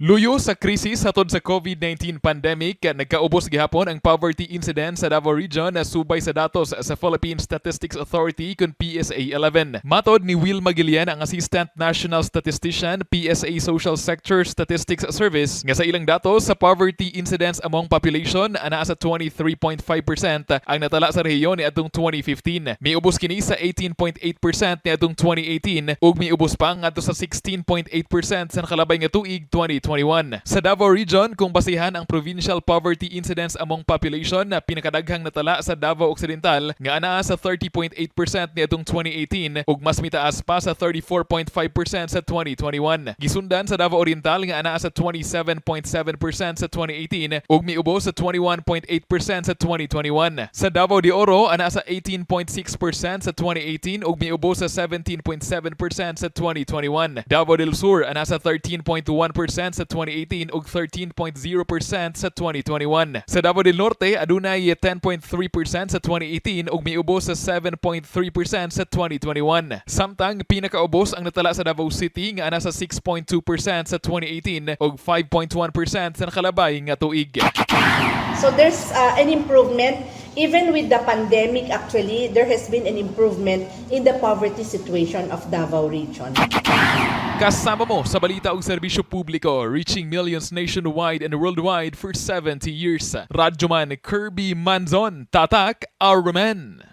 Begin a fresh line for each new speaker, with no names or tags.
Luyo sa krisis hatod sa COVID-19 pandemic, nagkaubos gihapon ang poverty incidence sa Davao Region na subay sa datos sa Philippine Statistics Authority kun PSA 11. Matod ni Will Magilian, ang Assistant National Statistician, PSA Social Sector Statistics Service, nga sa ilang datos sa poverty incidence among population anaa sa 23.5% ang natala sa rehiyon niadtong 2015. Miubos kini sa 18.8% niadtong 2018 ug miubos pa ngadto sa 16.8% sa nakalabay nga tuig 2021. Sa Davao Region, kung basihan ang provincial poverty incidence among population na pinakadaghang natala sa Davao Occidental nga anaa sa 30.8% niadtong 2018 ug mas mitaas pa sa 34.5% sa 2021. Gisundan sa Davao Oriental nga anaa sa 27.7% sa 2018 ug miubos sa 21.8% sa 2021. Sa Davao de Oro, anaa sa 18.6% sa 2018 ug miubos sa 17.7% sa 2021. Davao del Sur, anaa sa 13.1% sa 2018 ug 13.0% sa 2021. Sa Davao del Norte, adunay 10.3% sa 2018 ug miubos sa 7.3% sa 2021. Samtang pinakaubos ang natala sa Davao City nga ana sa 6.2% sa 2018 ug 5.1% sa nakalabay nga tuig.
So there's an improvement. Even with the pandemic, actually, there has been an improvement in the poverty situation of Davao Region.
Kasama mo sa balita ug serbisyo publiko, reaching millions nationwide and worldwide for 70 years. Radyoman Kirby Manzon, Tatak, Armen.